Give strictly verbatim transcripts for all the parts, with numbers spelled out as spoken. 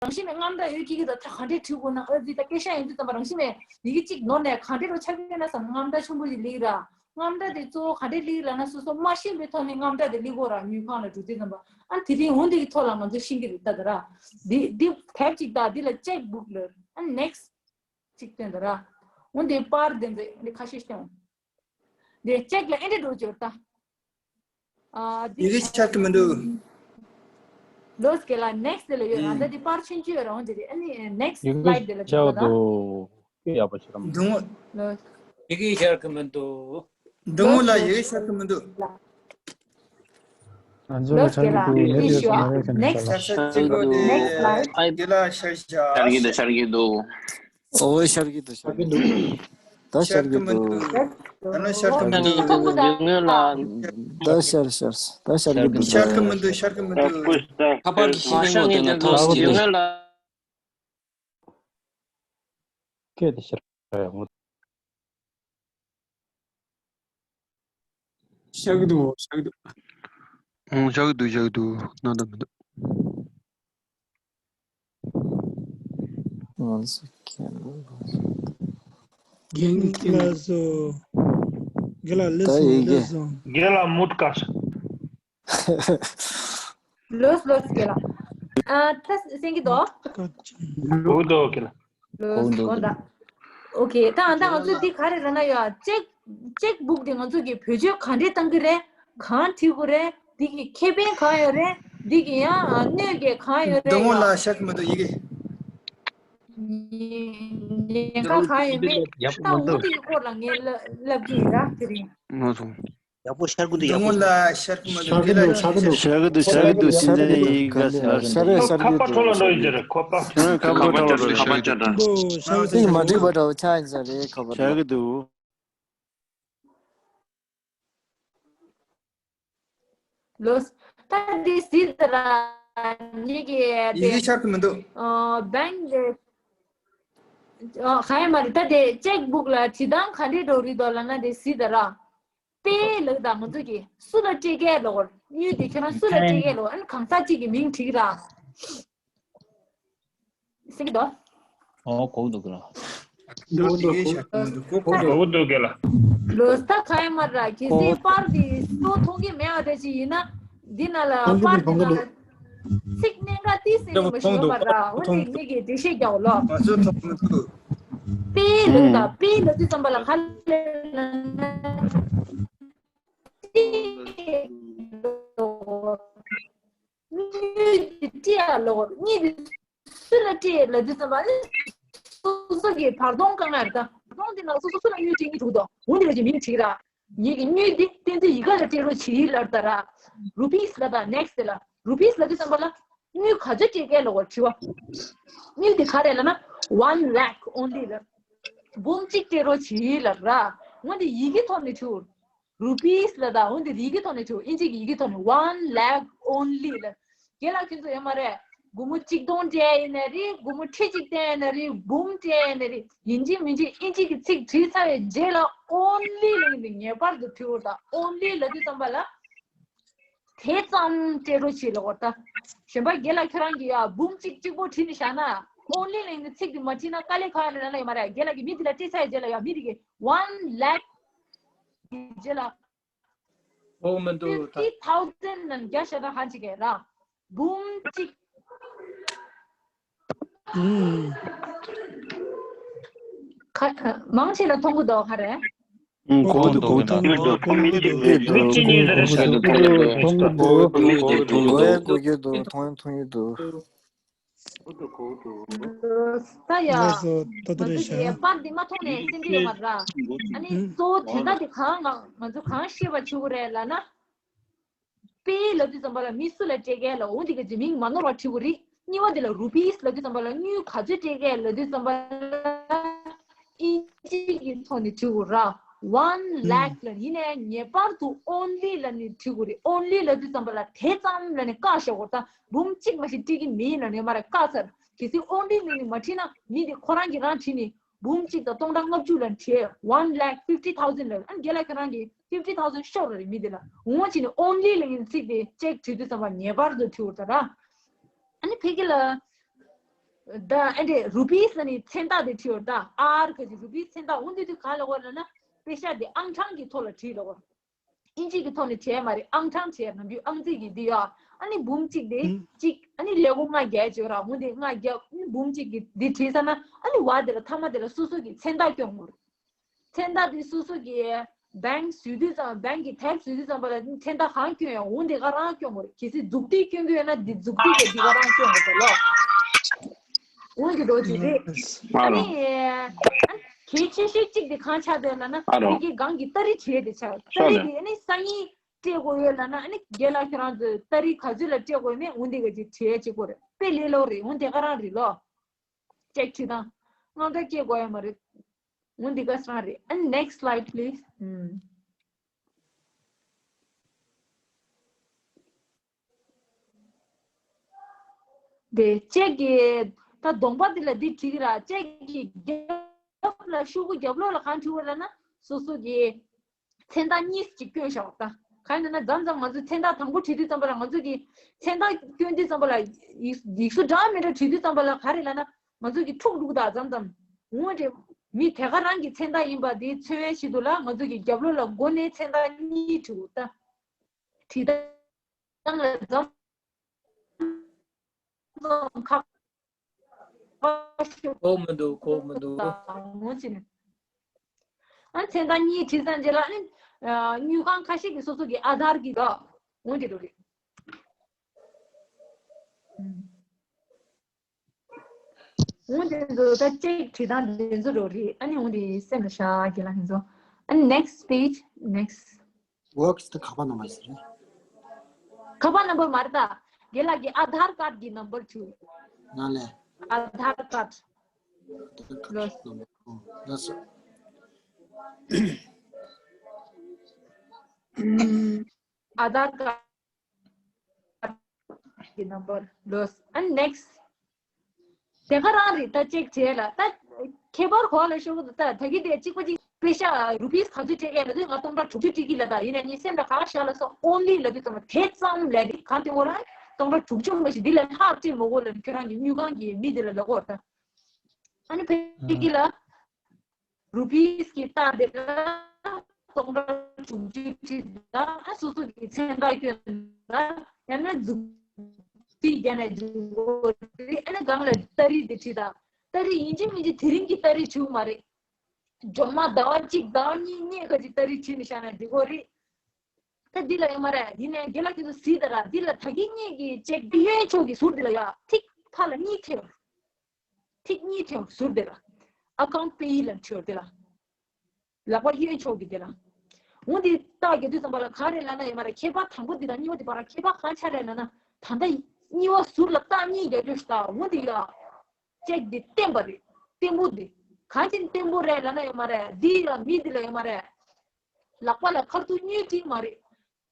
རང་བཞིན་མེད་རྔམ་སྐྲག་ཡོད་ཀྱི་གི་ད་ད་ག་འདྲས་བྲིས་དགོས་ན། ཨ་ཙི་ད་སྐད་ཆ་ཡིན་དུས་ཙམ་པ་རང་བཞིན་མེད་ཡི་གེ་གཅིག་ནོར་ནས་ག་འདྲས་རོ་ཆགས་ཀྱི་ན་བསམ། རྔམ་སྐྲག་ཆེན་པོ་ཞིག་སླེབས་ར། རྔམ་སྐྲག་དེ་གཙོ་བོ་ག་འདྲས་སླེབས་ལབ་ན་སོ་སོ་མ་ཤེས་པའི་ཐོག་ནས་རྔམ་སྐྲག་དེ་སླེབས་དགོས་ར། དངུལ་ཁང་ལ་འགྲོ་དུས་ཙམ་པ། ཨ་དེ་རིང་འོ་འདི་གི་ཐོག་ལ་ང་ཚོ་ཤེས་ཀྱི་རེད་ད་ད་ར། འདི་འདི་ཐེབས་གཅིག་ད་འདི་ལ་ཅེག་བུག་ལབ། ཨ་ནེགསི་གཅིག་སྟོན་ད་ར། འོ་འདི་པར་དེ་ཚོ་འདི་ཁ་ཤས་སྟོན། འདི་ཅེག་ལ་ཨེ་འདྲས་འགྲོ་འབྱོར་ད། ཨ་འདི་ཡི་གེ་ཤར་གི་མི་འདུག་ལོས་ཀྱི་ལ་ནེགསི་དེ་ལ་ཡོད་ར། ཨེ། ད་འདི་པར་ཆུང་ཆུང་ཡོད་ར། འོ་འདི་རེད། ཨ་ནི་ནེགསི་ཡི་གེ་སི་ལའེ་ཌི་དེ་ལ་ཤར་འགྲོ་ད། འདུག་སྐད་ཡག་པོ་བྱེད་རམ། འདུག་ལོས། ཡི་གེ་ཤར་གི་མི་འདུག་འདུག་ལ་ཡི་གེ་ཤར་གི་མི་འདུག་ང་ཚོ་ལོས་ཀྱི་ལ་ཤར་གི་འདུག་ནེགསི་ཡོད་ཨ། ནེགསི་ཤར་གི་འདུག་ནེགསི་ལའེ་ཌི། དེ་ལ་ཤར་ཤར། ཤར་གི་འདུག་ཤར་གི་འདུག་ཨོ་ཤར་གི་འདུག་ཤར་གི་འདུག་ད་ཤར་གི་འདུག་ད་ནི་ཤར་གི་མི་འདུག་ཡོད་ངེས་ལ། ད་ཤར་ཤར། ད་ཤར་གི་འདུག་ཤར་གི་མི་འདུག་ཤར་གི་མི་འདུག་ཁ་པར་གྱི་ཤར་གི་འདུག་ན་ཐོག་སི་ཡོད་ངེས་ལ། སྐད་དེ་ཤར་ཡོང་། ཤར་གི་འདུག་ཤར་གི་འདུག་ཨོ་ཤར་གི་འདུག་ཤར་གི་འདུག་ན་ད་མི་འདུག་ང་ཚོ་ཁྱེད་རང་རྒན་ལགས་སོ། རྒན་ལགས་ལགས་སོ་ད་ཡི་གེ་ལགས་སོ། རྒན་ལགས་མུ་ཏ་ཀ་ཤ། ལོས་ལོས་རྒན་ལགས། ཨ་ད་སེང་གི་དོ། ཀ་ཅི། གོ་འདུག་རྒན་ལགས། ལོས་གོ་འདུག་གོ་ད། ཨོ་ཁེ། ད་ཨ་ད་ང་ཚོ་འདི་ག་རེ་རེད་ན་ཡ། ཅེག་ཅེག་བུག་དེ་ང་ཚོ་གི་བེད་སྤྱོད་ག་འདྲས་གཏང་གི་རེད། གང་བྲིས་དགོས་རེད། འདི་གི་ཁེ་ཕན་གང་ཡོད་རེད། འདི་གི་ཡང་ཨ་གནོད་སྐྱེལ་གང་ཡོད་རེད་འདུག་ཡ། ལ་ཤར་གི་མི་འདུག་ཡི་གེ་ཉེན་ཁ་གང་ཡོད་མེད་ད་འོ་འདི་གི་སྐོར་ལ་ངས་ལབ་ཀྱི་ཡིན་ར་དེ་རིང་། ང་ཚོ། ཡག་པོ་ཤར་གི་འདུག་ཡག་པོ་འདུག་ལ་ཤར་གི་མི་འདུག་ཤར་གི་འདུག་ཤར་གི་འདུག་ཤར་གི་འདུག་ཤར་གི་འདུག་ཤར་གི་འདུག་ཤར་གི་འདུག་ཤར་གི་འདུག་ཤར་གི་འདུག་ཁ་པར་འཕྲོ་ལ་འགྲོ་ཡི་ཟེར། ཁ་པར། ཁ་པར་འཕྲོ་ལ་འགྲོ་ཡི་ཟེར། ཤར་གི་འདུག་ཤར་གི་འདུག་མ་འགྲིག་པ་འདྲ་བོ་ཆགས་ཡིན་ས་རེད། ཁ་པར་ཤར་གི་འདུག་ལོས། ད་འདི་སི་ད་ར་ཉིད་ཀྱི་ཡི་གེ་ཤར་གི་མི་འདུག་ཨ་བེང་གི་ཨ་ཧའི་མ་རེད། ད་དེ་ཅེག་བུག་ལ་བྲིས་སྟངས་ག་འདྲས་འགྲོ་རེད་དོ་ལབ་ན། དེ་སི་ད་ར་པེ་ལབ་ད་ང་ཚོ་གི་སུ་ལ་སྤྲད་གལ་ལོ། དངུལ་དེ་ཁྱེད་རང་སུ་ལ་སྤྲད་གལ་ལོ། ཨ་ནི་གང་ཟག་གཅིག་གི་མིང་བྲིས་ར། སེང་གེ་དོ། ཨོ་གོ་འདུག་གི་ལ། འདུག་འདུག་གོ་འདུག་གོ་འདུག་གི་ལ། ལོས་ད་ག་ཡ་མ་ར་གལ་སྲིད་པར་དེ་སོ་མཐོང་གི་མེད་པ་འདྲ་ཞིག་ཡིན་ན། འདི་ན་ལ་པར་དེ་ན་ལ་ཚིག་གནད་འགག་ཏིས་ཟེར་གི་མ་ཞུ་བ་མ་ར། འོ་དེ་ངེད་ཀྱི་འགྲེལ་བཤད་རྒྱག་ལོ། ང་ཚོ་མཐོང་མི་ཐུབ། པེ་ལབ་ད་པེ་ལབ་དུས་ཙམ་པ་ལ་ག་ལ། དངུལ་འདི་སྤྲད་ཡ་ལོ། དངུལ་འདི་སུ་ལ་སྤྲད་ལབ་དུས་ཙམ་པ་ཨེ། སོ་སོ་གི་བར་སྟོང་དཀའ་ངལ་དང་བར་སྟོང་འདི་ནང་སོ་སོ་སུ་ལ་དངུལ་སྤྲད་ཀྱི་འདུག་དོ། འོ་འདི་ལ་ཅིག་མིང་བྲིས་ར། ངེད་ཀྱི་དངུལ་འདི་བསྟན་འཛིན་ཡིད་དགའ་ལ་སྤྲད་རོགས་བྱེད་ལབ་ད་ར། རུ་པིས་ལབ་ད་ནེགསི་ལ། རུ་པིས་ལབ་དུས་ཙམ་པ་ལ་དངུལ་ག་ཚོད་སྤྲད་གལ་ལོ་དྲི་བ། དངུལ་འདི་ག་རེ་ལབ་ན་one lakh only ལབ། འབུམ་གཅིག་སྤྲད་རོགས་བྱེད་ལབ་ར། འོ་འདི་ཡི་གེ་ཐོག་ནས་བྲིས། རུ་པིས་ལབ་ད་འོ་འདི་ཡི་གེ་ཐོག་ནས་བྲིས། ཨིན་ཇི་གི་ཡི་གེ་ཐོག་ནས་one lakh only ལབ། རྒན་ལགས་ཁྱེད་ཚོ་ཡོད་མ་རེད། སྒོར་མོ་གཅིག་སྟོང་སྤྲད་ཡིན་ན་རེད། སྒོར་མོ་ཁྲི་གཅིག་སྟེར་ཡིན་ན་རེད། འབུམ་སྤྲད་ཡིན་ན་རེད། ཡིན་གཅིག་མིན་གཅིག་ཨིན་ཇི་གི་ཚིག་བྲིས་ཚར་བའི་རྗེས་ལ་only ལབ་ཡིན་ངེས་པར་དུ་བྲིས་འོ་ད། only ལབ་དུས་ཙམ་པ་ལ། དེ་ཙམ་སྤྲད་རོགས་བྱེད་ལབ་འོ་ད། གཞན་པ་རྒན་ལགས་ཁྱོད་རང་གིས་ཡ་འབུམ་གཅིག་གཅིག་པོ་བྲིས་ནས་བཞག་ན། only ལབ་ཡིན་ཚིག་དེ་མ་བྲིས་ན་དཀའ་ལས་ཁག་རེད་ལབ་ཡོད་མ་རེད། རྒན་ལགས་ཀྱིས་མི་དེ་ལ་སྤྲད་ཚར་བའི་རྗེས་ལ་ཡ་མི་དེ་གིས་one lakh རྗེས་ལ། ཨོ་མི་འདུག་ད། fifty thousand ནང་རྒྱ་ཤ་ད་ཧ་ཅིག་གེ་ར། འབུམ་གཅིག་ཁ་མང་ཆེ་ལ་མཐོང་གི་འདུག་ག་རེ། ཨང་། གོ་འདུག་གོ་འདུག་མི་གཅིག་གཉིས་ལ་རེ་ཞིག་མཐོང་གི་འདུག་མཐོང་གི་འདུག་མཐོང་གི་འདུག་མཐོང་གི་འདུག་ད་ཡ། ལགས་སོ། ད་ལྟ་རེད་ཤག་ང་ཚོ་གི་པར་འདི་མ་མཐོང་ནས་སེམས་ཁྲལ་ཡོད་མ་རེད། ཨ་ནི་ཨུ། གཙོ་བོ་དོན་དག་དེ་གང་ང་ང་ཚོ་གང་ཤེས་པ་བྱེད་དགོས་རེད་ལབ་ན། པེ་ལབ་དུས་ཙམ་པ་ལ་མི་སུ་ལ་སྤྲད་མཁན་ལ་འོ་འདི་ག་ཅིག་མིང་མ་ནོར་བ་བྲིས་དགོས་རེད། གཉིས་པ་དེ་ལ་རུ་པིས་ལབ་དུས་ཙམ་པ་ལ་དངུལ་ག་ཚོད་སྤྲད་མཁན་ལབ་དུས་ཙམ་པ་ལ་ཨིན་ཇི་གི་ཐོག་ནས་བྲིས་དགོས་ར། one lakh ལ་ཡིན་ནའི་ངེས་པར་དུ་only ལབ་ནས་བྲིས་དགོས་རེད། only ལབ་དུས་ཙམ་པ་ལ་དེ་ཙམ་ལབ་ནས་བཀག་བཞག་དགོས་རེད། ད་འབུམ་གཅིག་མ་ཞིག་སྤྲད་ཀྱི་མིན་ལབ་ནས་མ་རེད་བཀག་ཚར། གལ་སྲིད་only ལབ་ནས་མ་བྲིས་ན་མི་དེ་ཁོ་རང་གིས་རང་བྲིས་ནས། འབུམ་གཅིག་དང་སྟོང་ཕྲག་ལྔ་བཅུ་ལ་བྲིས། one lakh fifty thousand ལ། ཨ་ནི་རྒན་ལགས་ཁྱེད་རང་གིས་fifty thousand ཤོར་རེད་མི་དེ་ལ། འོང་བ་བྱས་ནས་only ལབ་མཁན་ཚིག་དེ་ཅེག་བྲིས་དུས་ཙམ་པ་ངེས་པར་དུ་བྲིས་འོ་ད་ར། ཨ་ནི་ཕ་གི་ལ་ ད་ཨ་འདྲས་རུ་པིས་ནི་མཚན་རྟགས་དེ་བྲིས་ཡོད། ད་ཨར་ག་ཅིག་རུ་པིས་མཚན་རྟགས། འོ་འདི་དུས་ག་ལ་གོ་ལབ་ན་པེ་ཤག་དེ་ཨང་གྲངས་ཀྱི་ཐོག་ལ་བྲིས་ལ་གོ། ཨིན་ཇི་གི་ཐོག་ནས་བྲིས་མ་རེད། ཨང་གྲངས་བྲིས། ནམ་རྒྱུན་ཨང་རྩིས་ཀྱི་འདི་ཡོད། ཨ་ནི་འབུམ་གཅིག་དེ་ཨུ། གཅིག་ཨ་ནི་ཀླད་ཀོར་ལྔ་བརྒྱབ་བྱས་ར། འོ་འདི་ལྔ་བརྒྱབ། ཨ་ནི་འབུམ་གཅིག་གི་འདི་བྲིས་ཚར་ན་ཨ་ནི་བ་དེ་ལ་མཐའ་མ་དེ་ལ་སོ་སོ་གི་མཚན་རྟགས་སྐྱོན་དགོས་རེད། མཚན་རྟགས་དེ་སོ་སོ་གི་བེང་བཟོས་དུས་ཙམ། བེང་གི་ཐེབ་བཟོས་དུས་ཙམ་པ་ལ་མཚན་རྟགས་གང་སྐྱོན་ཡང་འོ་འདི་ག་རང་སྐྱོན་དགོས་རེད། གལ་སྲིད་མཛུབ་ཐིག་སྐྱོན་གྱི་ཡོད་ན་འདི་མཛུབ་ཐིག་གི་འདི་ག་རང་སྐྱོན་དགོས་རེད་ལོ། འོ་འདི་འགྲོ་གི་རེད། ཨ་ནི་གལ་ཆེ་ཤོས་གཅིག་དེ་གང་ཆགས་བསྡད་ལབ་ན་ཨ་རོ། དེ་གི་སྒང་གི་ཏ་རིག་བྲིས་དེ་ཆགས། ཏ་རིག་དེ་ཨ་ནི་སང་ཉིན་སྤྲད་དགོས་ཡོད་ལབ་ན་ཨ་ནི་རྒན་ལགས་ཁྱེད་རང་ཚོས་ཏ་རིག་ག་ཚོད་ལ་སྤྲད་དགོས་མེད་འོ་འདི་ག་ཅིག་བྲིས་གཅིག་པོ་རེད། དཔེ་ལས་སླ་པོ་རེད། འོ་འདི་ག་རང་རེད་ལོ། ཅེག་བྲིས་སྟངས། དངངས་སྐྲག་སྐྱེ་དགོས་ཡ་མ་རེད། འོ་འདི་ག་རང་རེད། And next slide please. ཨུམ། དེ་ཅེག་གི་ད་གདོང་པ་འདི་ལ་འདི་བྲིས་ཀྱི་ར། ཅེག་གི་རྒྱབ་ལ་ཤོག་གུ་རྒྱབ་ལོགས་ལ་གང་བྲིས་པ་ལབ་ན་སོ་སོ་གི་མཚན་རྟགས་གཉིས་ཅིག་སྐྱོན་བཞག་པ། ད་གང་ཡིན་ན་མཚམས་མཚམས་ང་ཚོས་མཚན་རྟགས་དང་པོ་བྲིས་དུས་ཙམ་པ་ལ་ང་ཚོ་གི་མཚན་རྟགས་སྐྱོན་དུས་ཙམ་པ་ལ་ཡིག་ཡིག་གཟུགས་འདྲ་མི་འདྲ་བྲིས་དུས་ཙམ་པ་ལ་ག་རེ་ལབ་ན་ང་ཚོ་གི་འཁྲུག་འདུག་ད་མཚམས་མཚམས་ངོ་རེ་མི་དེ་ག་རང་གི་མཚན་རྟགས་ཡིན་པ་དེ་མཚོན་ཡ་ཆེད་དུ་ལ་ང་ཚོ་གི་རྒྱབ་ལོགས་ལ་མགོ་ནས་མཚན་རྟགས་གཉིས་བྲིས་འདུག་ད། བྲིས་སྟངས་ལ་མཚམས་མཚམས་ཁག་པ་ཤོར། གོ་མི་འདུག་གོ་མི་འདུག་ངོ་ཅི་ནས། ཨ་མཚན་རྟགས་གཉིས་བྲིས་ཚར་རྗེས་ལ་ཨ་ནི་དངུལ་ཁང་ཁ་ཤས་ཀྱིས་སོ་སོ་གི་ཨ་དྷར་གྱི་དག་ངོ་འདི་འགྲོ་རེད། འོ་དེ་ཚོ་ད་ཅེག་བྲིས་སྟངས་དེ་ཚོ་འགྲོ་རེད། ཨ་ནི་འོ་དེ་སེམས་ལ་བཞག་རྒན་ལགས་ཁྱེད་ཚོ། ཨ་ནི་next page, next. ཝོག་སི་ད་ཁ་པར་ནམ་བར་ཟེར། ཁ་པར་ནམ་བར་མ་རེད་ད། རྒན་ལགས་ཀྱི་ཨ་དྷར་ཀར་གྱི་ནམ་བར་བྲིས། ན་ལེ། ཨ་དྷར་ཀར། ལགས་སོ། ཨ་དྷར་ཀར། གི་ནམ་བར་ལོས། ཨ་ནེགསི། དེ་ག་རང་རེད་ད། ཅེག་བྱས་ལ་ད། ཁྱད་པར་གོ་ལ་ཤོག་ད། ད་གི་དེ་གཅིག་པ་གཅིག་པེ་ཤ་རུ་པིས་ག་ཚོད་སྤྲད་ཀྱི་ལབ་དུས་ང་སྟོང་ཕྲག་དྲུག་ཅུ་སྤྲད་ཀྱི་ལབ། ད་ཡིན་ན་ངའི་སེམས་ལ་ག་བཞག་ལ་སོང་། ཨོན་ལི་ལབ་དུས་ཙམ་པ་དེ་ཙམ་ལབ་དེ་གང་དེ་འོ་རང་སྟོང་ཕྲག་དྲུག་ཅུ་མ་ཞིག་འདི་ལས་ལྷག་སྤྲད་མ་དགོས་ལབ། ཁྱོད་རང་གི་དངུལ་ཁང་གི་མི་དེ་ལ་ལབ་དགོས་ད། ཨ་ནི་ཕ་གི་ལ། རུ་པིས་ཀྱི་རྟགས་དེ་ལ་སྟོང་ཕྲག་དྲུག་ཅུ་བྲིས་ད། ཨ་སོ་སོ་གི་མཚན་རྟགས་སྐྱོན་ད། ཡང་ན་མཛུབ་ཐིག་བརྒྱབ་ནས་འཇུག་དགོས་རེད། ཨ་ནི་སྒང་ལ་ཏ་རིག་དེ་བྲིས་ད། ཏ་རིག་ཡིན་གཅིག་མིན་གཅིག་དེ་རིང་གི་ཏ་རིག་བྲིས་མ་རེད། སྦྱོང་མ་ཟླ་བ་གཅིག་ཟླ་བ་གཉིས་གཉིས་ཁ་ཅིག་ཏ་རིག་བྲིས་ནས་བཞག་ན་འགྲིག་གོ་རེད། ད་འདི་ལ་ཡོད་མ་རེད། ཡིན་ནའི་རྒན་ལགས་ཁྱེད་ཚོ་གཟིགས་ད་ར། འདི་ལ་ད་གིན་གཉིས་ཀྱི་ཅེག་གཡོན་ཕྱོགས་ཀྱི་ཟུར་འདི་ལ་ཡ་ཐིག་ཕར་ལ་གཉིས་ཐེབས། ཐིག་གཉིས་ཐོན་ཟུར་དེ་ལ། ཨ་ཀའུན་ཊི་པེ་ཡི་ལབ་བྲིས་ཡོད་དེ་ལ། ལག་པ་གཡོན་ཕྱོགས་ཀྱི་དེ་ལ། འོ་འདི་རྟགས་རྒྱག་དུས་ཙམ་པ་ལ་ག་རེ་ལབ་ན་ཡོད་མ་རེད། ཁྱད་པར་དང་པོ་འདི་དང་གཉིས་པ་འདི་བར་ཁྱད་པར་གང་ཆགས་རེད་ལབ་ན། ད་ལྟ་གཉིས་པ་ཟུར་ལ་རྟགས་གཉིས་རྒྱག་རྒྱུ་ཞིག་ད། འོ་འདི་ལ། ཅེག་འདི་བརྟན་པ་རེད། བརྟན་པོ་འདི། གང་ཅི་བརྟན་པོ་རེད་ལབ་ན་ཡོད་མ་རེད། འདི་ལ་མི་འདི་ལ་ཡོད་མ་རེད། ལག་པ་ལ་ཁ་ཐུག་གཉིས་བྲིས་མ་རེད།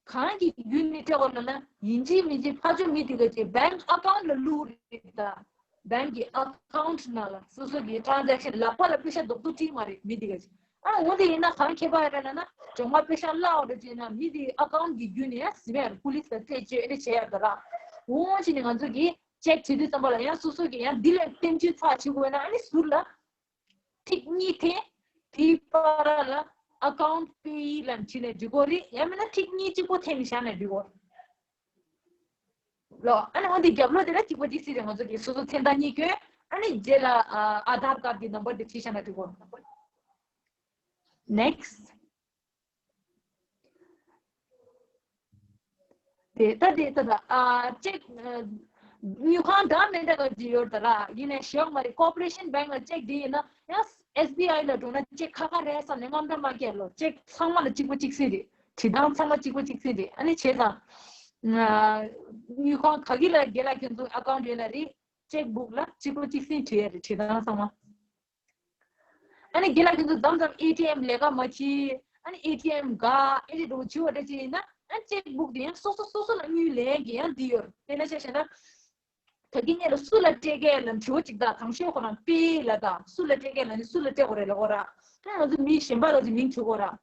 གང་གི་བརྒྱུད་ནས་སྤྲད་དགོས་ལབ་ན། ཡིན་གཅིག་མིན་གཅིག་ཕར་ཕྱོགས་མི་དེ་ག་ཅིག་བེང་ཨ་ཀའུན་ཊི་ལ་བླུགས་རེད་ད། བེང་གི་ཨ་ཀའུན་ཊི་ནང་ལ་སོ་སོ་གི་ཊ་རན་ཟེག་ཤན། ལག་པ་ལ་པེ་ཤ་རྡོག་རྡོག་བྲིས་མ་རེད་མི་དེ་ག་ཅིག་ཨ་འོ་དེ་ཡིན་ན་གང་ཁྱད་པར་ཡོད་རེད་ལབ་ན། སྦྱོང་མ་པེ་ཤ་བརླག་འགྲོ་ཅིག་ན་མི་དེ་ཨ་ཀའུན་ཊི་གི་བརྒྱུད་ནས་ཡང་གཟིགས་པ་ཡ་རེད། པུ་ལིས་ལ་རྩད་གཅོད་ཨེ་འདྲ་བྱས་ཡ་ད་ར། འོ་ཅི་ནས་ང་ཚོ་གི་ཅེག་བྱེད་དུས་ཙམ་པ་ལ་ཡང་སོ་སོ་གི་ཡང་འདི་ལས་བསྟན་བཅོས་ཚགས་བྱེད་དགོས་ན་ཨ་ནི་ཟུར་ལ། ཐིག་གཉིས་འཐེན། དེའི་བར་ལ་ཨ་ཀའུན་ཊི་པེ་ཡི་ལབ་བྲིས་ནས་འབྲི་དགོས་རེད། ཡང་མིན་ན་ཐིག་གཉིས་གཅིག་པོ་འཐེན་ནས་བཞག་ནས་འབྲི་དགོས་རེད་ལོ། ཨ་ནི་འོ་འདི་རྒྱབ་ལོགས་དེ་ལ་གཅིག་པ་གཅིག་སྲིད་རེད། ང་ཚོ་གི་སོ་སོ་མཚན་རྟགས་གཉིས་སྐྱོན། ཨ་ནི་རྗེས་ལ་ཨ་ཨ་དྷར་ཀར་གྱི་ནམ་བར་དེ་བྲིས་བཞག་ནས་འབྲི་དགོས་རེད། ནེགསི། དེ་ད་དེ་ད་ད་ཨ་ཅེག་ཨ་དངུལ་ཁང་འདྲ་མི་འདྲ་ག་ཅིག་ཡོད་ད་ར། ཡིན་ནའི་ཞེ་དྲག་མ་རེད། ཀོར་པོ་རེ་ཤན་བེང་ལ་ཅེག་འདི་ཡིན་ན་ཡང་ཨེསི་བི་ཨའི་ལ་འགྲོ་ན་ཅེག་ཁ་ཁ་རེད་བསམ་ནས་དངངས་སྐྲག་མ་སྐྱེ་ལོ། ཅེག་ཚང་མ་ལ་གཅིག་པ་གཅིག་སྲིད་རེད། བྲིས་སྟངས་ཚང་མ་གཅིག་པ་གཅིག་སྲིད་རེད། ཨ་ནི་བྱས་ཙང་ཨ་དངུལ་ཁང་ག་གི་ལ་རྒན་ལགས་ཁྱེད་ཚོ་ཨ་ཀའུན་ཊི་ཡོད་ན་རེད། ཅེག་བུག་ལ་གཅིག་པ་གཅིག་སྲིད་བྲིས་ཡ་རེད། བྲིས་སྟངས་ཚང་མ། ཨ་ནི་རྒན་ལགས་ཁྱེད་ཚོ་མཚམས་མཚམས་ཨེ་ཊི་ཨེམ་ལས་ཀ་མ་བྱེད། ཨ་ནི་ཨེ་ཊི་ཨེམ་དགའ་ཨེ་ཊི་འགྲོ་བྱེད་པ་འདྲ་ཅིག་ཡིན་ན། ཨ་ནི་ཅེག་བུག་དེ་ཡང་སོ་སོ་སོ་སོ་ལ་དངུལ་ལེན་གྱི་ཡང་འདི་ཡོད། དཔེར་ན་ཆ་བཞག་ན། ད་གིན་ངེད་ལ་སུ་ལ་སྤྲད་གས་ལབ་དྲི་བ་གཅིག་དང་། དང་ཤོས་ཁོ་རང་པེ་ལ་དང་སུ་ལ་སྤྲད་གས་ལབ་ནི་སུ་ལ་སྤྲད་དགོས་རེད་ལབ་ཁོ་ར། ཨ་ང་ཚོ་མི་གཞན་པ་ལ་ཚོ་མིང་བྲིས་དགོས་ར།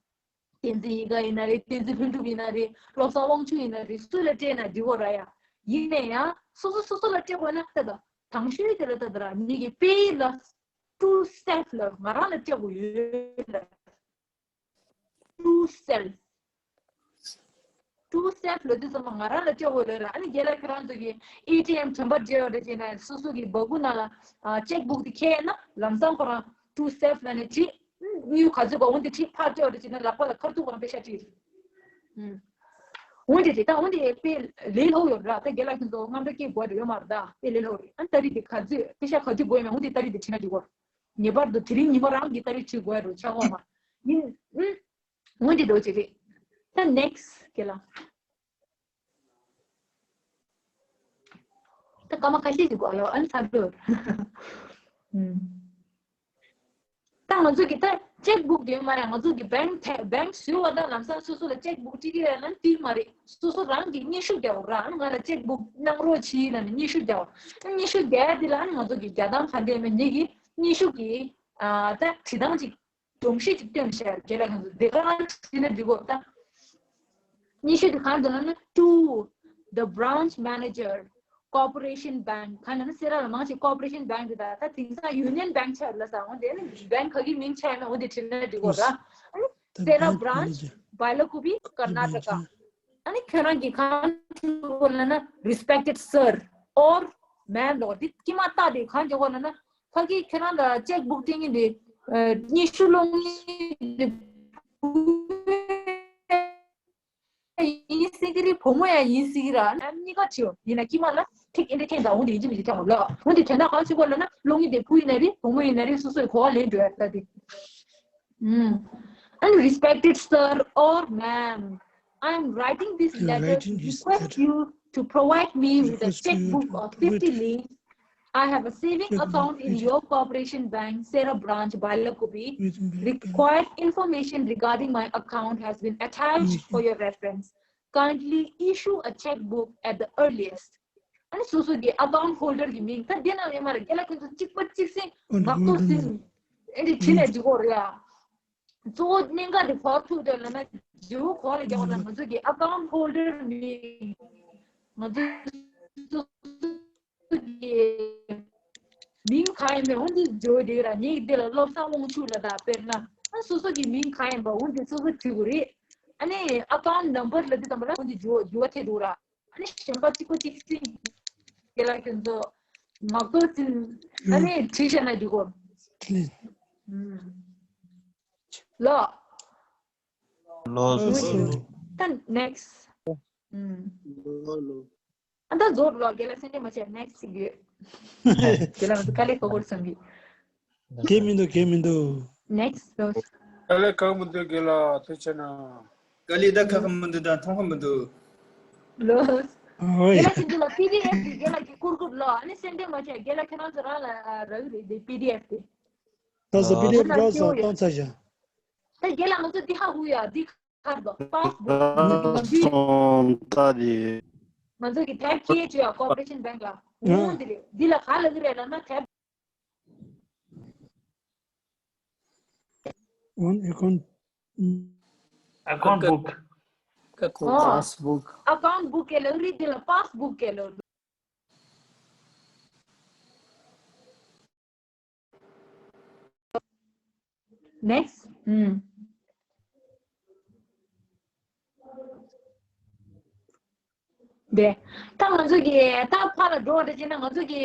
བསྟན་འཛིན་ཡིད་དགའ་ཡིན་ན་རེད། བསྟན་འཛིན་ལྷུན་གྲུབ་ཡིན་ན་རེད། བློ་བཟང་དབང་ཕྱུག་ཡིན་ན་རེད། སུ་ལ་སྤྲད་ན་འགྲིག་གོ་ར་ཡ། ཡིན་ནའི་ཡང་སོ་སོ་སོ་སོ་ལ་སྤྲད་དགོས་ན་ད་ད། དང་ཤོས་དེ་ལ་ད་ད་ར་ཉིད་ཀྱི་པེ་ལ་to self ལ་ང་རང་ལ་སྤྲད་དགོས་ཡོད་ལ། to self to self ལ་དུས་ཙམ་པ་ང་རང་ལ་སྤྲད་དགོས་ལ་ར། ཨ་ནི་རྒན་ལགས་ཁྱེད་རང་ཚོ་གི་ཨེ་ཊི་ཨེམ་དྲན་པ་བརྗེ་བ་རེད་ཅེ་ན་སོ་སོ་གི་སྦ་ཁུག་ནང་ལ་ཅེག་བུག་དེ་ཁྱེར་ན་ལམ་སང་ཁོ་རང་to self ལ་ནི་བྲིས། དངུལ་ག་ཚོད་པ་འོན་ཏེ་ཁྲིད་ཕར་སྤྲད་པ་རེད་ཅེ་ན་ལག་པ་ལ་ཁ་ཐུག་གང་པེ་ཤ་ཁྲིད། འོན་ཏེ་དེ་ད་འོན་ཏེ་དཔེ་ལས་སླ་པོ་ཡོད་ར། ད་རྒན་ལགས་ཁྱེད་ཚོ་དངངས་སྐྲག་སྐྱེ་དགོས་དེ་ཡོད་མ་རེད། ད་དཔེ་ལས་སླ་པོ་རེད། ཨ་ནི་ཏ་རིག་དེ་ག་ཚོད་པེ་ཤ་ག་ཚོད་དགོས་ཡོད་མེད་འོན་ཏེ་ཏ་རིག་དེ་ཁྲིད་ན་འགྲིག་གོ། ངེས་པར་དུ་དེ་རིང་ཉི་མ་རང་གི་ཏ་རིག་ཁྲིད་དགོས་རེད་ཆ་གོ་མ་ཡིན། འོན་ཏེ་འདོད་ཅེ་རེད། ད་next རྒན་ལགས། ད་སྐར་མ་ཁ་ཤས་ཤིག་འགོར་ལོ། ཨ་ནི་ཚར་འགྲོ། ད་ང་ཚོ་གི་ད་ཅེག་བུག་དེ་མ་རེད། ང་ཚོ་གི་bank ཐེ་bank བཟོས་པ་དང་ལམ་སང་སོ་སོ་ལ་ཅེག་བུག་སྤྲད་ཀྱི་རེད་ལབ་དེ་མ་རེད། སོ་སོ་རང་གི་སྙན་ཞུ་རྒྱག་དགོས་ར། ང་ལ་ཅེག་བུག་གནང་རོགས་གྱིས་ལབ་ནས་སྙན་ཞུ་རྒྱག་དགོས། སྙན་ཞུ་རྒྱག་དེ་ལ་ང་ཚོ་གི་རྒྱག་སྟངས་ག་འདྲ་མེད་ངེད་ཀྱི་སྙན་ཞུ་གི་ད་བྲིས་སྟངས་ཅིག་སྒྲོམ་གཞི་ཅིག་སྟོན་བྱས་རྒན་ལགས་ཁྱེད་ཚོ་དེ་ག་རང་བྲིས་ན་འགྲིག་གོ། ད་སྙན་ཞུ་དེ་གང་འདུག་ལབ་ན། to the branch manager, Corporation Bank གང་ལབ་ན་སེ་ར་ལ་མང་ཆེ་Corporation Bank དེ་ད་ད་དེང་སང་Union Bank ཆགས་ལ་ས་འོན་ཏེ་ནི་bank ག་གི་མིང་ཆགས་ན་འོན་ཏེ་བྲིས་ན་འགྲིག་གོ་ར། སེ་ར་branch, Bailakuppe, Karnataka. ཨ་ནི་ཁྱོད་རང་གིས་གང་འབྲི་དགོས་ལབ་ན་respected sir or ma'am ལོ། འདི་དཀྱིལ་མ་བཏགས་ཏེ་གང་འབྲི་དགོས་ལབ་ན་ཕ་གི་ཁྱོད་རང་ལ་ཅེག་བུག་སྤྲད་མཁན་དེ་སྙན་ཞུ་སློང་མཁན་དེ་བུ་ཡིན་སྲིད་ཀྱི་རེད། བུ་མོ་ཡང་ཡིན་སྲིད་ཀྱི་རེད། ཨ་ནི་གཉིས་ཀ་བྲིས་ཡོད། ཡིན་ན་དཀྱིལ་མ་ལ་ཐིག་ཨེ་འདྲ་འཐེན་དང་འོ་འདི་ཡིན་གཅིག་མིན་གཅིག་འཐེན་དགོས་ལ། འོ་འདི་དོན་དག་གང་ཞིག་གོ་ལབ་ན་སློང་མཁན་དེ་བུ་ཡིན་ན་རེད། བུ་མོ་ཡིན་ན་རེད། སོ་སོའི་གོ་བ་ལེན་འགྲོ་ཡ་ལྟ་དེ། Mm. And respected sir or ma'am, I am writing this letter to request you to provide me with a checkbook of fifty leaves. I have a saving account in your corporation bank, Sera branch, Bailakuppe. Required information regarding my account has been attached for your reference. Kindly issue a checkbook at the earliest. ཨ་ནི་སོ་སོ་གི་account holder གི་མིང་ད་འདི་ན་ཡོད་མ་རེད། རྒན་ལགས་ཁྱེད་ཚོ་གཅིག་པ་གཅིག་སེ་ངག་ཐོག་ཟིན་ཨེ་འདི་བྲིས་ནས་འཇུག་གོ་རེད་ཡ། གཙོ་བོ་གནད་འགག་དེ་གོ་ཐུབ་འདོད་ལབ་ན་འཇུག་གོ་ལ་རྒྱག་གོ་ལ། ང་ཚོ་གི་account holder མིང་ང་ཚོ་སོ་སོ་གི་མིང་གང་ཡིན་མིན་འོ་འདི་འཇུག་དེ་ར། ངས་འདི་ལ་བློ་བཟང་དབང་ཕྱུག་ལ་ད་དཔེར་ན་ཨ་སོ་སོ་གི་མིང་གང་ཡིན་པ་འོ་འདི་སོ་སོ་བྲིས་དགོས་རེད། ཨ་ནི་account number ལ་འདི་ཙམ་པ་ལ་འོ་འདི་འཇུག་འཇུག་པ་ཐེབས་འདུག་ར། ཨ་ནི་གཞན་པ་གཅིག་པ་གཅིག་སེ་རྒན་ལགས་ཁྱེད་ཚོ་ངག་ཐོག་ཟིན་ཨ་ནི་བྲིས་བཞག་ན་འགྲིག་གོ། ལོ། ལོ། ད་next། ལོ་ལོ། ཨ་ད་རྫོགས་ལོ། རྒན་ལགས་སེམས་ཁྲལ་མ་བྱེད། next ཞིག་ཡོད། རྒན་ལགས་ང་ཚོ་དཀའ་ལས་ཁག་པོ་རེད་བསམ་གི། གལ་མི་འདུག་གལ་མི་འདུག next ལོ། དཀའ་ལས་ཁག་མི་འདུག་རྒན་ལགས་ཐུགས་རྗེ་གནང་། དཀའ་ལས་ད་ཁག་མི་འདུག་ད་མཐོང་གི་མི་འདུག་ལོ། ཨོ་ཡ། རྒན་ལགས་ཁྱེད་ཚོ་ལ་པི་ཌི་ཨེཕ་དེ་རྒན་ལགས་ཀྱིས་བསྐུར་བསྐུར་ལོ། ཨ་ནི་སེམས་ཁྲལ་མ་བྱེད། རྒན་ལགས་ཁྱེད་རང་ཚོ་རང་ལ་རག་གི་རེད་དེ་པི་ཌི་ཨེཕ་དེ། ད་སོ་པི་ཌི་ཨེཕ་རག་སོང་བཏང་ཚར་བཞག་ད་རྒན་ལགས་ང་ཚོ་འདི་ཧ་གོ་ཡ། འདི་ག་རེ་འདུག passbook འདི་སོང་ད་དེ། ང་ཚོ་གི་ཐེབས་ཀྱི་བྱོས་ཡ། Corporation Bank ལ་འོང་འདི་རེད། འདི་ལ་ག་ལབ་ཀྱི་རེད་ལབ་ན་ཐེབས། One account. Account book. Passbook. Account book ག་ལབ་རེད། འདི་ལ་passbook ག་ལབ། Next. ཨུམ། དེ། ད་ང་ཚོ་གི་ད་ཕར་ལ་འགྲོ་བ་འདྲ་བྱས་ན་ང་ཚོ་གི་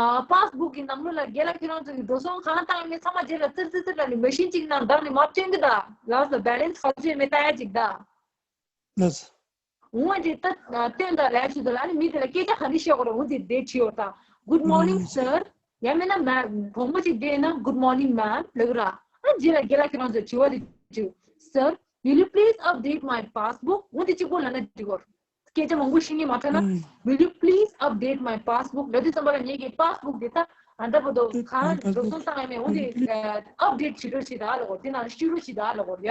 ཨ་passbook གི་ནང་ལོགས་ལ་རྒན་ལགས་ཁྱེད་རང་ཚོ་གི་འགྲོ་སོང་གང་བཏང་ཡོད་མེད་ཚང་མ་རྗེས་ལ་ཙིར་ཙིར་ཙིར་ལ་ནི་མེ་ཤིན་གཅིག་ནང་བདག་ནི་མར་སྟོན་གི་ད། ལགས་སོ། balance ག་ཚོད་ཡོད་མེད་ལྟ་ཡ་གཅིག་ད། ལགས་སོ། འོ་དེ་ལྟ་སྟོན་དང་ལས་ཞུ་དང་ལ་ནི་མི་དེ་ལ་སྐད་ཆ་ག་རེ་བཤད་དགོས་རེད། འོ་དེ་དེ་བྲིས་ཡོད་ད། Good morning sir. ཡང་མིན་ན་ma'am བུ་མོ་ཅིག་བསྡད་ན་good morning ma'am ལབ་ར། ཨ་རྗེས་ལ་རྒན་ལགས་ཁྱེད་རང་ཚོ་དྲི་བ་དེ་བྱུང་། Sir, will you please update my passbook? འོ་དེ་གཅིག་པོ་ལབ་ན་འགྲིག་གོ། སྐད་ཆ་མང་པོ་ཤེས་ངེས་མ་ཐོན་ན། Will you please update my passbook? ལབ་དུས་ཙམ་པ་ལ་ངེད་ཀྱི་passbook དེ་ད་ཨ་འདྲ་པོ་དོ་གང་འགྲོ་སོང་བཏང་ཡ་མེད། འོ་དེ་update བྱེད་རོགས་བྱེད་ད་ལབ་གོ། དེ་ནང་བཤུ་རོགས་བྱེད་ད་ལབ་གོ་ཡ།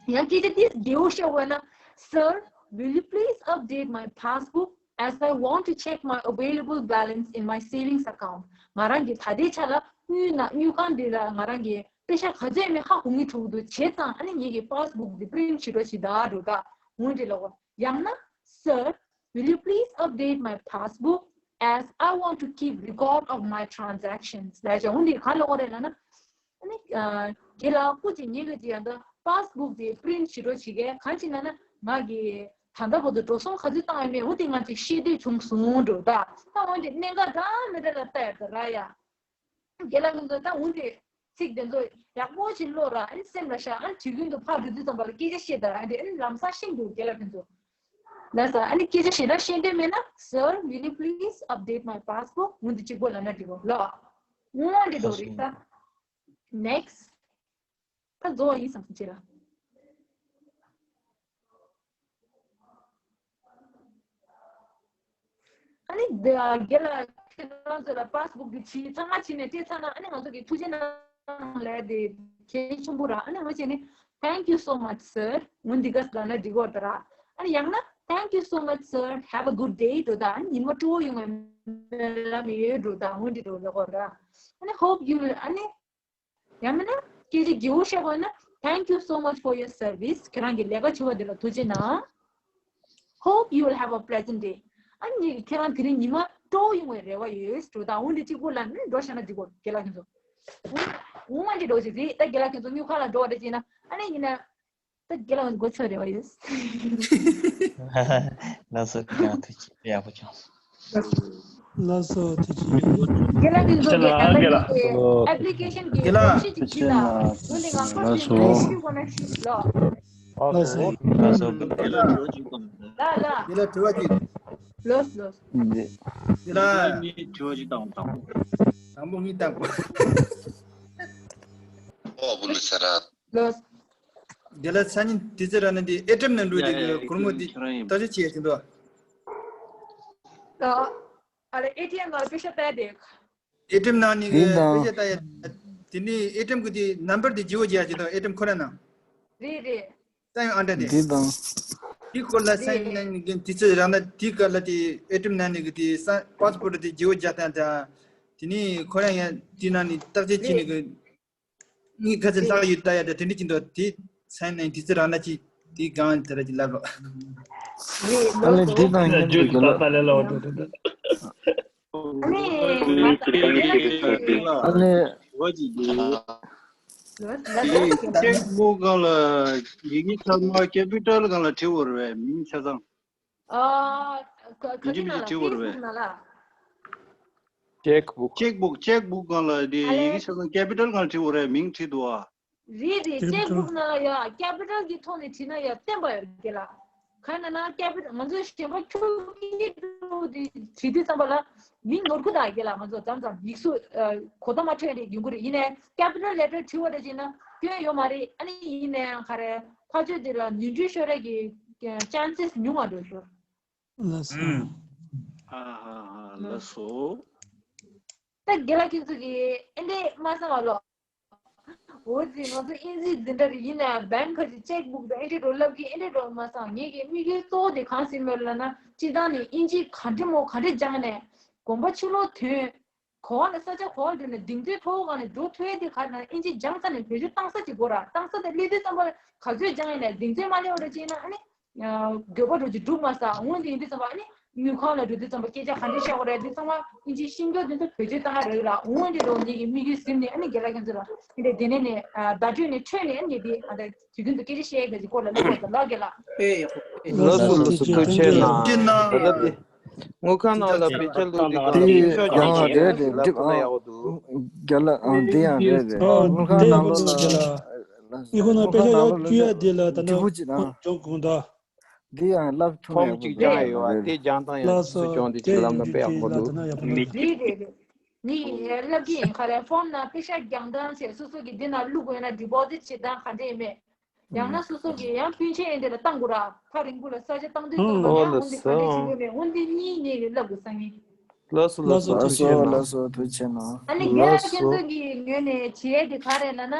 ཡང་སྐད་ཆ་དེ་བདེ་བོ་བཤད་དགོས་ན། Sir, will you please update my passbook as I want to check my available balance in my savings account? ང་རང་གི་ད་ལྟའི་ཆ་ལ་དངུལ་ནང་དངུལ་ཁང་འདི་ལ་ང་རང་གི་པེ་ཤ་ག་ཚོད་ཡོད་མེད་ཧ་གོ་ངེས་འགྲོ་གི་འདུག་བྱས་ཙང་ཨ་ནི་ངེད་ཀྱི་passbook འདི་print བྱེད་རོགས་བྱེད་ད་འགྲོ་ད་འོང་འདྲི་ལ་གོ། ཡང་ན། Sir, will you please update my passbook as I want to keep record of my transactions. ལབ་བྱས། འོ་འདི་ག་ལབ་དགོས་རེད་ལབ་ན། ཨ་ནི་ཨ་རྒན་ལགས་སྐུ་མཁྱེན། ངེད་ཀྱིས་ཡང་ད་པཱས་བུག་དེ་པི་རིན་ཊི་བྱེད་རོགས་བྱེད་གས། གང་ཅི་ལབ་ན་ང་གིས་ད་ལྟ་བར་དུ་འགྲོ་སོང་ག་ཚོད་བཏང་ཡོད་མེད་འོ་དེ་ང་ཅིག་ཤེས་འདོད་བྱུང་སོང་འགྲོ། ད་ད་འོ་འདི་གནད་འགག་འདྲ་མི་འདྲ་ལ་ལྟ་ཡ་ད་ར་ཡ། རྒན་ལགས་ཁྱེད་ཚོ་ད་འོ་འདི་ཚིག་དེ་ཚོ་ཡག་པོ་ཞིག་ཀློག་ར། ཨ་ནི་སེམས་ལ་བཞག་ཨ་ནི་དུས་རྒྱུན་དུ་ཕར་འགྲོ་དུས་ཙམ་པ་ལ་སྐད་ཆ་བཤད་ད་ར། ཨ་ནི་ཨ་ནི་ལམ་སང་ཤེས་འདུག་རྒན་ལགས་ཁྱེད་ཚོ། ལགས་སོ། ཨ་ནི་སྐད་ཆ་ཞེ་དྲག་བཤད་འདོད་མེད་ན། Sir, will you please update my passbook? འོ་འདི་གཅིག་པོ་ལབ་ན་འགྲིག་གོ་ལགས། འོ་འདི་འགྲོ་རེད་ད། Next. ད་རྫོགས་ཡིན་བསམ་སོང་ཅི་ར། ཨ་ནི་དེ་རྒན་ལགས་ཁྱེད་རང་ཚོ་ལ་པཱས་བུག་དེ་བྱིས་ཚང་མ་བྱིས་ནས་སྤྲད་ཚར་ན། ཨ་ནི་ང་ཚོ་གི་ཐུགས་རྗེ་གནང་ལབ་དེ་གལ་ཆེན་པོ་ར། ཨ་ནི་ང་བྱས་ནས། Thank you so much, sir. འོ་འདི་ག་ལབ་ན་འགྲིག་གོ་ད་ར། ཨ་ནི་ཡང་ན། Thank you so much, sir. Have a good day. འགྲོ་ད། ཨ་ནི་ཉིན་མོ་སྤྲོ་བོ་ཡོང་བའི་སྨོན་ལམ་ཡོད་འགྲོ་ད། འོ་འདི་འགྲོ་ལབ་གོ་ད་ར། ཨ་ནི་hope you will. ཨ་ནི་ཡང་མིན་ན་སྐད་ཆ་བརྗེ་པོ་བཤད་དགོས་ན། Thank you so much for your service. ཁྱེད་རང་གི་ལས་ཀ་བྱེད་པ་འདི་ལ་ཐུགས་རྗེ་གནང་། Hope you will have a pleasant day. ཨ་ནི་ཁྱེད་རང་དེ་རིང་ཉི་མ་སྤྲོ་བོ་ཡོང་བའི་རེ་བ་ཡོད་འགྲོ་ད། འོ་འདི་གཅིག་པོ་ལབ་ནས་འགྲོ་བཞག་ན་འགྲིག་གོ་རྒན་ལགས་ཁྱེད་ཚོ། འོ་འོ་འདི་འགྲོ་ཞིག་རེད་ད། རྒན་ལགས་ཁྱེད་ཚོ་དངུལ་ཁང་ལ་འགྲོ་བ་འདྲ་བྱས་ན། ཨ་ནི་ཡིན་ན་ད་རྒན་ལགས་མགོ་ཚོས་རེ་བ་ཡོད། ལགས་སོ། ཁྱེད་རང་ཐུགས་རྗེ་ཆེ། ཡག་པོ་བྱུང་། ལགས་སོ། ཐུགས་རྗེ་ཆེ། རྒན་ལགས་ཀྱི་ཚོ་གི་ཨེ་པི་ལི་ཀེ་ཤན་གྱི་རྒན་ལགས། སྒྲོམ་གཞི་ཅིག་བྱིན་ན། འོན་ཏེ་ང་ཁོ་ཚོའི་ལགས་སོ། ལས་ཤིག་ཁོ་ན་ཤིག་ལོ། ལགས་སོ། ལགས་སོ། རྒན་ལགས་དྲི་བ་ཅིག་དང་། ལགས་ལགས། རྒན་ལགས་དྲི་བ་ཅིག་ལགས་སོ། ལགས་སོ། རྒན་ལགས་ངས་དྲི་བ་ཅིག་བཏང་བ་དང་། དང་པོ་ངས་བཏང་བ། ཨོ་བུ་ལུ་ས་ར། ལགས། རྒན་ལགས་སང་ཉིན་དུས་ཚོད་རག་ན་འདི་ཨེ་ཊི་ཨེམ་ནང་འགྲོ་ཡ་དེ་ཡ་ཡ། གོར་མོ་དེ་ཁྱོད་རང་ཡིན། བརྟག་དཔྱད་བྱེད་ཡ་ཟིན་འདུག་ཨ། ཨ་ལེ་ཨེ་ཊི་ཨེམ་ནང་པེ་ཤ་བལྟ་ཡ་དེ། ཨེ་ཊི་ཨེམ་ནང་ནས་འདི་དང་པེ་ཤ་བལྟ་ཡ། དེ་ནས་ཨེ་ཊི་ཨེམ་གི་དེ་ནམ་བར་དེ་བརྗེ་པོ་བརྒྱབ་ཡ་ཅིག་དང་། ཨེ་ཊི་ཨེམ་ཁོ་ར་ནང་། རེད་རེད། ད་ཡང་ཨ་འདྲ་དེ། འདི་དང་། དེ་སྐོར་ལ་སང་ཉིན་དུས་ཚོད་རག་ན་དེ་སྐབས་ལ་དེ་ཨེ་ཊི་ཨེམ་ནང་ནས་གི་དེ་སང་པཱ་སི་པོར་དེ་བརྗེ་པོ་བརྒྱབ་སྟངས་དང་། དེ་ནས་ཁོ་རང་ཡང་དེ་ནང་ནས་བརྟག་དཔྱད་བྱས་ནས་གི། ངས་ག་ཚོད་ལྷག་ཡོད་ལྟ་ཡ་འདྲ་དེ་འདྲ་ཅིག་འདུག་དེ་སང་ཉིན་དུས་ཚོད་རག་ན་ཅིག་དེ་གང་དེ་ར་ཅིག་ལབ་རོགས། ཨ་ལེ་འདི་དང་ཡིན་རྒྱུ་འདུག་གི་ལ། ད་ལེ་ལ་འོ་དེ་དེ་དེ། ཨ་ནི་ང་ད་ཨ་ནི། ཨ་ནི། ལོས་ལ་ཅེག་བུག་སྒང་ལ་ཡི་གེ་ཚང་མ་ཀེ་པི་ཊལ་སྒང་ལ་བྲིས་ཡོད་རེད་པས། མིང་ཆ་ཚང་། ཨ། ག་ག་ཡིན་གཅིག་ནང་ལ། ཕེ་སི་བུག་ནང་ལ། ཅེག་བུག་ཅེག་བུག་ཅེག་བུག་སྒང་ལ་དེ་ཨ་ཡི་ལེ། གེ་ཆ་ཚང་ཀེ་པི་ཊལ་སྒང་ལ་བྲིས་ཡོད་རེད། མིང་བྲིས་འདུག་ཨ། རེད་རེད། ཅེག་བུག་ནང་ལ་ཡ་ཀེ་པི་ཊལ་གྱི་ཐོག་ནས་བྲིས་ན་ཡ་བསྟན་པ་ཡོད་རྒན་ལགས། གང་ཡིན་ན་ཀེ་པི་ཊལ་ང་ཚོ་གཞན་པ་ཁྱུག་ཀྱི་འགྲོ་དེ་བྲིས་དུས་ཙམ་པ་ལ་མིང་ནོར་གི་འདུག་རྒན་ལགས། ང་ཚོ་མཚམས་མཚམས་ཡིག་གཟུགས་ཨ་གོ་ཐོས་མ་འཕྲོད་རེད་ཡོང་གི་རེད། ཡིན་ནའི་ཀེ་པི་ཊལ་ལེ་ཊར་བྲིས་པ་འདྲ་བྱས་ན་སྐྱོན་ཡོད་མ་རེད། ཨ་ནི་ཡིན་ནའི་ག་རེ་ཕར་ཕྱོགས་དེ་ལ་ནོར་འཁྲུལ་ཤོར་ཡ་གི་ཅན་སེ་སི་ཉུང་བ་འགྲོ་ཤོར། ལགས་སོ། ཨ་ཧ་ཧ། ལགས་སོ། ད་རྒན་ལགས་ཁྱེད་ཚོ་གིས་ཨེ་འདྲས་མ་བསམ་པ་ལོ། འོ་ཙི་ང་ཚོ་ཨིན་ཇི་འཛིན་གྲྭ་རེད། ཡིན་ནའི་བེང་ཁ་ཅིག་ཅེག་བུག་དང་ཨེ་འདྲས་འགྲོ་ལབ་ཀྱི། ཨེ་འདྲས་འགྲོ་མ་བསམ། ངེད་ཀྱི་དམིགས་ཡུལ་གཙོ་བོ་དེ་གང་ཟེར་མོད་ལབ་ན། སྤྱིར་བཏང་ནས་ཨིན་ཇི་ག་འདྲས་མོ་ག་འདྲས་སྦྱངས་ནས་དགོན་པ་ཕྱི་ལོགས་ཐོན། ག་བ་ལ་ས་ཆ་ག་བ་ལ་འགྲོ་ནས་གདེང་ཚོད་མཐོ་བོ་སྒང་ནས་འགྲོ་ཐུབ་ཡ་དེ་ག་རེ་ན་ཨིན་ཇི་སྦྱངས་ཚར་ནས་བེད་སྤྱོད་བཏང་ས་ཅིག་དགོས་ར། བཏང་ས་དེ་སླེབས་དུས་ཙམ་པ་ག་ཚོད་སྦྱངས་ཡིན་ནའི་གདེང་ཚོད་མ་སླེབས་པ་འདྲ་ཅིག་ན་ཨ་ནི། འགྱོད་པ་འགྲོ་ཅིག་འགྲུབ་མ་སོང་། འོན་ཏེ་ཡིན་དུས་ཙམ་པ་ཨ་ནི་དངུལ་ཁང་ལ་འགྲོ་དུས་ཙམ་པ་སྐད་ཆ་ག་འདྲས་བཤད་དགོས་རེད། དེ་ཚང་མ་ཨིན་ཇིའི་ཤེས་རྒྱུ་དེ་ཚོ་བེད་སྤྱོད་བཏང་ཡ་རེད་ལ། འོན་ཏེ་འགྲོ་ངེད་ཀྱི་དམིགས་ཡུལ་ཟིན་ནས་ཨ་ནི་རྒན་ལགས་ཁྱེད་ཚོ་ལ་འདི་འདྲས་དེ་ནས་ནས་བརྡ་སྤྲོད་ནས་འཕྲོས་ནས་ཨ་ནི་དེ་ཨ་ད་དུས་རྒྱུན་དུ་སྐད་ཆ་བཤད་ཡ་གི་སྐོར་ལ་ལབ་དགོས་ཙང་ལགས་རྒན་ལགས། དཔེ་ཡག་པོ། ལགས་སོ་ལགས་སོ། ཐུགས་རྗེ་གནང་། ད་ལྟ་དེ་དངུལ་ཁང་ནང་ལ་པེ་ཤ་བླུགས་དུས་སྒང་ལ་དེ་ཤོག་ཅིག་ཡང་རེད་རེད། ལབ་ན་ཡག་པོ་འདུག་རྒན་ལགས་ཨང་དེ་ཡང་རེད་རེད། ཨ་དངུལ་ཁང་ནང་ལོགས་ལ། དངུལ་ཁང་ནང་ལོགས་ལ་འགྲིག་པོ་ཅིག་ན། འགྲིག་པོ་ཅིག་ད། འདི་ཡང་ལབ་ཐུབ་ཡག་པོ་ཅིག་སྦྱང་ཡ་ཡོད་པ། དེ་སྦྱང་སྟངས་ཡང་སུ་སུ་སྦྱོང་དེ་ཅིག་ལབ་ན་དཔེ་ཡག་པོ་འདུག་རེད་རེད་རེད། ངས་ལབ་ཀྱི་ཡིན། ག་རེ་ཕོམ་ནང་པེ་ཤ་རྒྱག་སྟངས་བྱས་སོ་སོ་གི་འདི་ནང་བླུག་དགོས་ན་ཌི་པོ་ཟིཊ་བྱེད་སྟངས་ག་འདྲས་ཡིན་མེད། ཡང་ན་སོ་སོ་གི་ཡང་སྤུན་མཆེད་ཡིན་དེ་ལ་བཏང་དགོས་ར། ཐག་རིང་པོ་ལ་ས་ཆ་བཏང་དུས་ཙམ་པ་ཡང་འོ་འདི་ག་འདྲས་བྱེད་དགོས་མེད། འོ་འདི་གཉིས་ངས་ལབ་དགོས་བསམ་གྱི། ལགས་སོ་ལགས་སོ། ཐུགས་རྗེ་ཆེ་གནང་། ལགས་སོ། ཐུགས་རྗེ་ཆེ་གནང་། ཨ་ནི་རྒན་ལགས་ཁྱེད་ཚོ་གི་ངོས་ནས་བྱེད་ཡས་དེ་ག་རེ་ལབ་ན།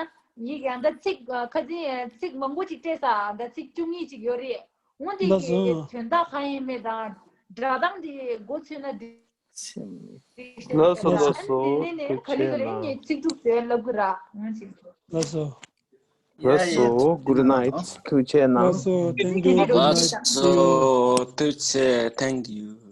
ངས་ཀྱང་ད་ཚིག་ཁ་སང་ཚིག་མང་པོ་ཅིག་སྤྲད་ས། ད་ཚིག་བཅུ་གཉིས་ཅིག་ཡོད་རེད། འོ་དེ་གི་དོན་དག་གང་ཡིན་མེད་དང་སྒྲ་གདངས་དེ་མགོ་ཚོས་ན་འགྲིག་ཤག་ལགས་སོ་ལགས་སོ། ཨ་ནི་དེ་ནས་ནས་ག་ལེ་ག་ལེ་ངས་ཚིག་དྲུག་ཟེར་ལབ་གི་ར། འོ་ཅིག་ལགས་སོ། Good night. ཐུགས་རྗེ་ཆེ་གནང་། ལགས་སོ། Thank you. ལགས་སོ། ཐུགས་རྗེ་ཆེ། Thank you.